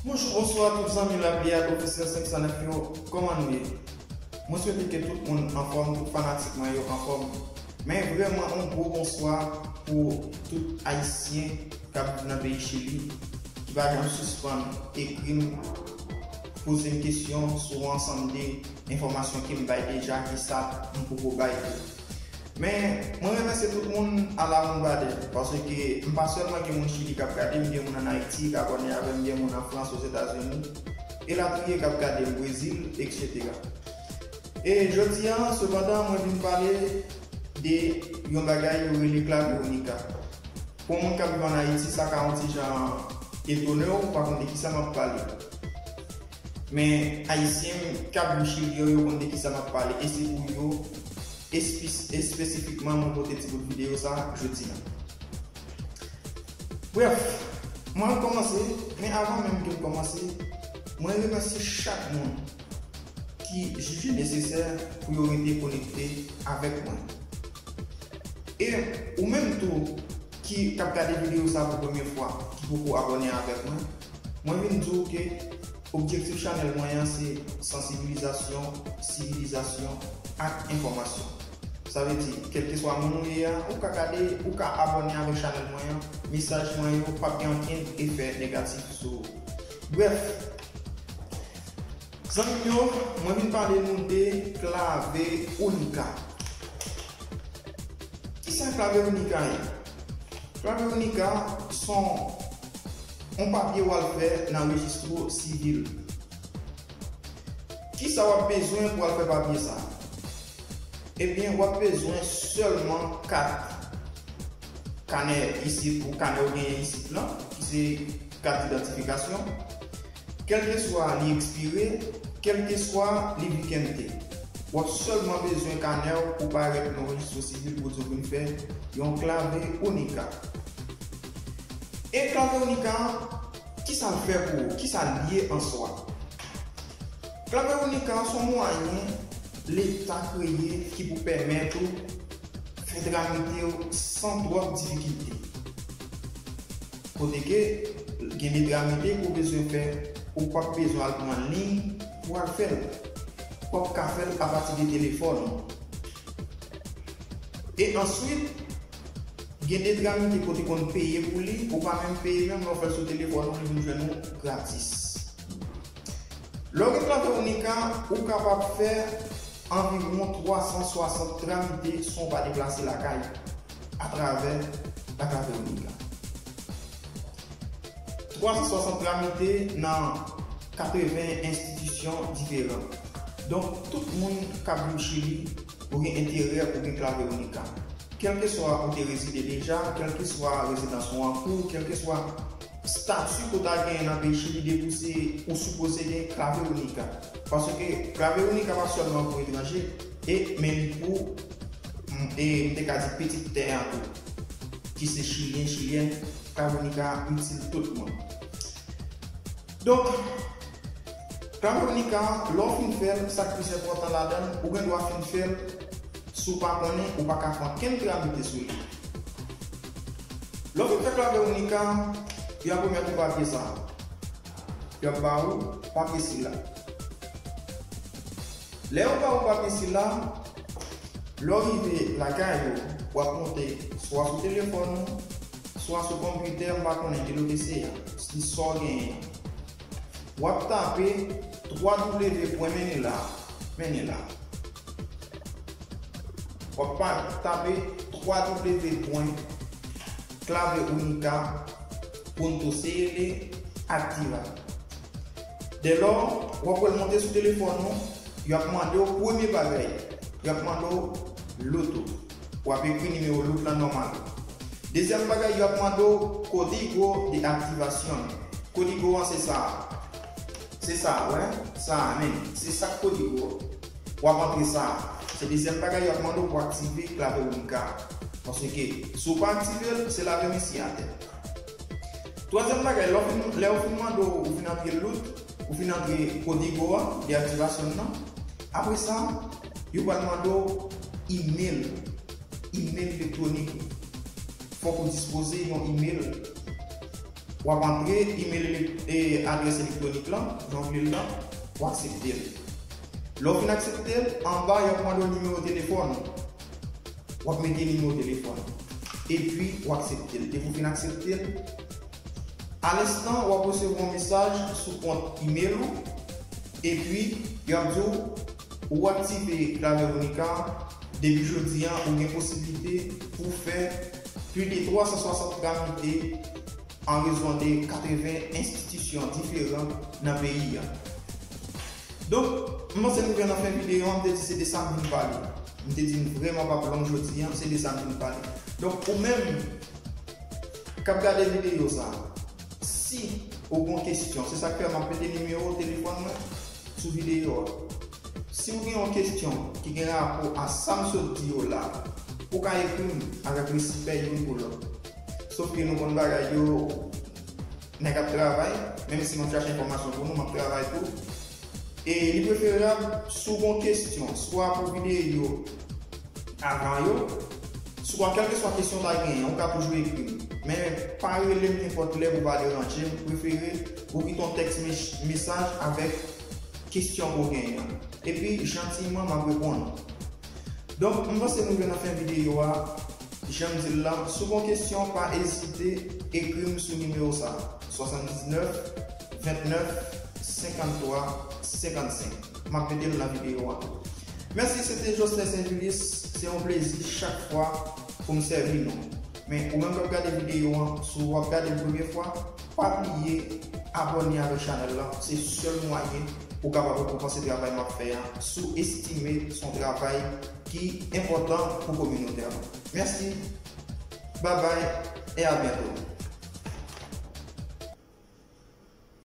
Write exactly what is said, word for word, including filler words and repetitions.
Bonjou, bonswa tout zanmi Lapli ak Ofisyèl senk san nèf yo, kòman nou ye? Mwen swete ke tout moun anfòm, tout fanatik mwen yo anfòm. Men vrèman yon gwo bonswa pou tout Ayisyen k ap viv nan peyi Chili, ki pa janm sispann ekri m, poze m kesyon sou yon ansanm de enfòmasyon ke m bay deja, ke sa m poko bay tou. Men, mwen remèsye tout moun alawonnbadè, paske m pa sèlman gen moun Chili k ap gade m, gen moun ann Ayiti k abòne avè m, gen moun an Frans, Ozetazini, elatriye k ap gade m, Brezil, etsetera. E jodi a, sepandan, mwen vin pale de yon bagay yo rele Claveonica. Pou moun k ap viv ann Ayiti, sa ka yon ti jan etone w, ou pa konn de kisa m ap pale. Men, Ayisyen k ap viv Chili yo, yo konn de kisa m ap pale, e se pou yo espe- espesifikman mwen pote ti bout videyo sa jodi a. Brèf, mwen al kòmanse, men avan menm ke m kòmanse, mwen remèsye chak moun ki jije nesesè pou yo rete konekte avèk mwen. E ou menm tou ki k ap gade videyo sa pou premye fwa, ki poko abòne avèk mwen, mwen vin di w ke objektif chanèl mwen an se sansibilizasyon, sivilizasyon ak enfòmasyon. Sa vle di, kèlkeswa moun ou ye a, ou ka gade, ou ka abòne avèk chanèl mwen an, mesaj mwen yo p ap gen ankenn efè negatif sou ou. Brèf, zanmi m yo, mwen vin pale nou de Claveonica. Kisa Claveonica ye? Claveonica se yon papye w al fè nan rejistro sivil. Kisa w ap bezwen pou w al fè papye sa a? Ebyen, w ap bezwen sèlman kat kanè isit, ou kanè w genyen isit lan, ki se kat didantifikasyon, kèlkeswa li ekspire, kèlkeswa li vikente. W ap sèlman bezwen kanè w pou parèt nan rejistro sivil pou di w vin fè yon Claveonica. E Claveonica, kisa l fè pou ou? Kisa l ye an swa? Claveonica se yon mwayen Leta kreye ki pou pèmèt ou fè tramite w san twòp difikilte. Kote ke gen de tramite ke w bezwen fè, ou p ap bezwen al pran liy pou al fè l. W ap ka fè l apati de telefòn ou. E answit, gen de tramite kote konn peye pou li, ou pa menm peye, menm lè w fè l sou telefòn ou, li vin jwenn ou gratis. Lè w gen Claveonica, ou kapab fè anviwon twa san swasant tramite san w pa deplase lakay atravè la Claveonica. Twa san swasant tramite nan katreven enstitisyon diferan. Donk, tout moun k ap viv Chili, ou gen enterè pou gen Claveonica. Kèlkeswa ou te rezide deja, kèlkeswa rezidans ou an kou, kèlkeswa stati ke w ta genyen nan peyi Chili, depi w se, ou sipoze gen Claveonica. Paske Claveonica pa sèlman pou etranje, e men li pou, m, e m te ka di pitit tè a tou, ki se chilyen, chilyèn, Claveonica itil tout moun. Donk, Claveonica, lè w fin fè l, sa k plis enpòtan ladan l, ou gen dwa fin fè l, si w pa konnen, ou pa ka fè ankenn tramite sou li. Lè w fin fè Claveonica, y ap remèt ou papye sa a. Y ap ba ou papye sila. Lè yo ba ou papye sila, lè w rive lakay ou, w ap monte swa sou telefòn ou, swa sou konpitè, m pa konnen ki lòt eseye a, si sa w genyen an. W ap tape twa W pwen mennen la, mennen la. W ap pa, tape twa W pwen Claveonica punto C L activa. Dèlò, w ap wè l monte sou telefòn ou, y ap mande w premye bagay, y ap mande w loto. W ap ekri nimewo loto la nòmal. Dezyèm bagay, y ap mande w código de activación. Kodigo an se sa a. Se sa a, wè. Sa a menm. Se sa k kodigo a. W ap antre sa a. Se dezyèm bagay y ap mande w pou aktive Claveonica. Paske si w pa aktive l, se lave men si atè. Twazyèm bagay, lè w fin, lè yo fin mande w, ou fin antre loot, ou fin antre kodigo a, de aktivasyon nan. Apre sa, yo pral mande w email, email elektwonik. Fòk ou dispoze yon email. W ap antre email elek- e adrès elektwonik lan, jan w vle l lan, w aksepte l. Lè w fin aksepte l, anba y ap mande w nimewo telefòn ou. W ap mete nimewo telefòn ou. Epi w aksepte l. Depi w fin aksepte l, alenstan w ap resevwa yon mesaj sou kont email ou. Epi y ap di w ou aktive Clave Unica. Depi jodi a, ou gen posiblite pou w fè plis de twa san swasant tramite an rezon de katreven enstitisyon diferan nan peyi a. Donk, m panse nou rive nan fen videyo a, m te di se de sa m vin pale. M te di m vrèman p ap long jodi a, se de sa m vin pale. Donk, ou menm k ap gade videyo sa, si ou gen kesyon, se sa k fè m ap mete nimewo telefòn mwen sou videyo a. Si w gen yon kesyon ki gen rapò a sa m sot di yo la, ou ka ekri m avèk respè youn pou lòt. Sof ke nou konn bagay yo, nèg ap travay, menm si m ap chache enfòmasyon pou nou, m ap travay tou. E li preferab, si w gen yon kesyon, swa pou videyo avan yo, swa kèlkeswa kesyon w ta genyen, ou ka toujou ekri m. Men pa rele m nenpòt lè pou w pa deranje m, prefere ou kite yon tèks mes- mesaj avèk kesyon ke w genyen an. Epi, jantiman, m ap reponn ou. Donk, m panse nou rive nan fen videyo a. Jan m di l la, si w gen kesyon, pa ezite ekri m sou nimewo sa, swasanndiznèf, vennèf, senkanntwa, senkannsenk. M ap mete l nan videyo a tou. Mèsi, se te Jocelyn Saint Julius. Se yon plezi chak fwa pou m sèvi nou. Men, ou menm k ap gade videyo a, si w ap gade l premye fwa, pa bliye abòne avèk chanèl la. Se sèl mwayen ou kapab rekonpanse travay m ap fè a, si w estime se yon travay ki enpòtan pou kominote a. Mèsi, babay, e a byento.